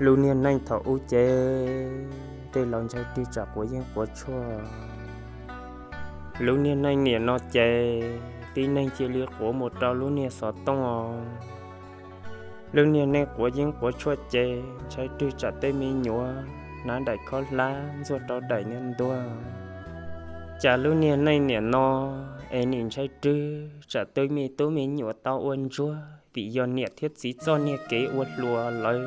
Lub niag neej thaum ub ces tej laus ntshai twg tsam quav yeeb quav tshuaj. Lub niag neej niam no ces tib neeg cia li quav mus rau lub niag xov tooj os. Lub niag neej quav yeeb quav tshuaj ces ntshai twg tsam tej me nyuam hnav daim khaub hlab ntxuag rau daim niag ntuag. Cas lub niag neej niam no es nim ntshai twg tsam tej me tub me nyuam tau ua ntsuag vim yog niam thiab txiv txoj niag kev ua hluas lawm.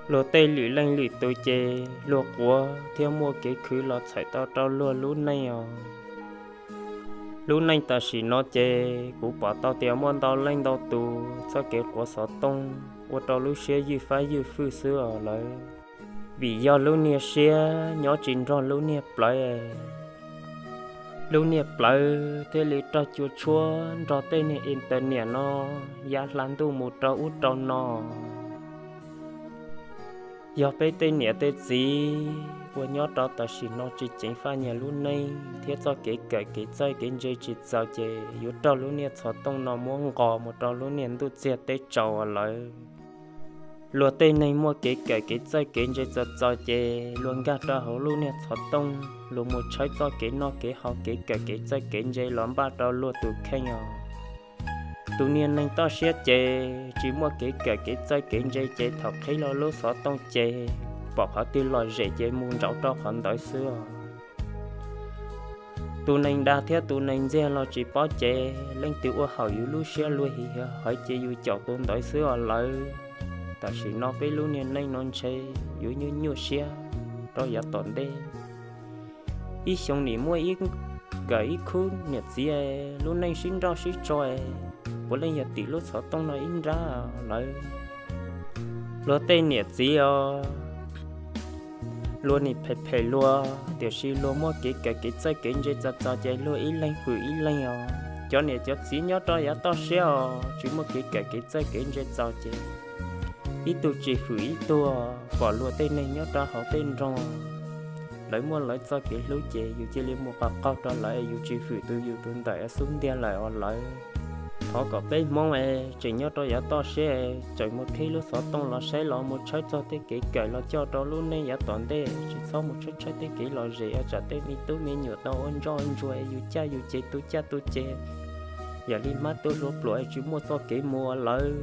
Luag tej lwm leej lwm tus ces luag quav thiab muaj kev khwv los txhawm tau rau luag lub neej os. Lub neej tam sim no ces kuv pom tau tias muaj ntau leej ntau tus txoj kev quav xov tooj ua rau lub siab ywj fab ywj fwj xwb os lawm. Vim yog lub niag siab nyob tsis nrog lub niag plawv, lub niag plawv thiaj li raug cua tshuab nrog tej niag internet no ya hla ntuj mus rau ub rau no. Yog peb tej niam tej txiv uas nyob rau tam sim no tsis ceev faj nyias lub neej thiab txoj kev kawm kev txawj kev ntse tsis txaus ces yuav raug lub niag xov tooj no muab nqos mus rau lub niag ntuj txiag teb tsaus lawm. Luag tej neeg muaj kev kawm kev txawj kev ntse txaus txaus ces luag nkag rau hauv lub niag xov tooj, luag mus tshawb txoj kev noj kev haus kev kawm kev txawj kev ntse los npaj rau luag tus kheej os. Tus niag neeg toj siab ces tsis muaj kev kawm kev txawj kev ntse ces thaum qhib los lub xov tooj ces pom qhov twg lom zem ces mus ntsauv rau qhov ntawd xwb os. Tus neeg dag thiab tus neeg ntxiag los tsis paub ces leej twg ua haum yus lub siab luag hais ces yus caum tus ntawd xwb os lawm. Tam sim no peb lub niag neej no ntshe yuav nyuaj nyuaj siab rau yav tom ntej. Ib xyoo nim muaj ib nkawm ib khub niam txiv lub neej sib nrauj sib tso, puav leej yog tim lub xov tooj no ib nrab lawm. Luag tej niam txiv os, luag nim phem phem luag tiam sis luag muaj kev kawm kev txawj kev ntse txaus txaus ces luag ib leeg fwm ib leeg os. Cov niam cov txiv nyob rau yav toj siab os tsis muaj kev kawm kev txawj kev ntse txaus ces ib tug tsis fwm ib tug. Pom luag tej neeg nyob rau hauv tej nroog, lawv muaj lawv txoj kev hlub ces yus cia li mus qhov qaug rau lawv es yus tsis fwm tus yus tus ntawm xub ntiag lawm os lawm. Thov kom peb Hmoob es tseem nyob rau yav toj siab tseem mus qhib lub xov tooj los saib los mus tshawb txog tej kev kawm los coj rau lub neej yav tom ntej, tsis txhob mus tshawb tshawb tej kev lom zem tsam tej me tub me nyuam tau ua ntsoj ntsuag yus caj yus ces tu caj tu ces yam li hmab tuaj hlua pluam tsis muaj txoj kev mus lawm.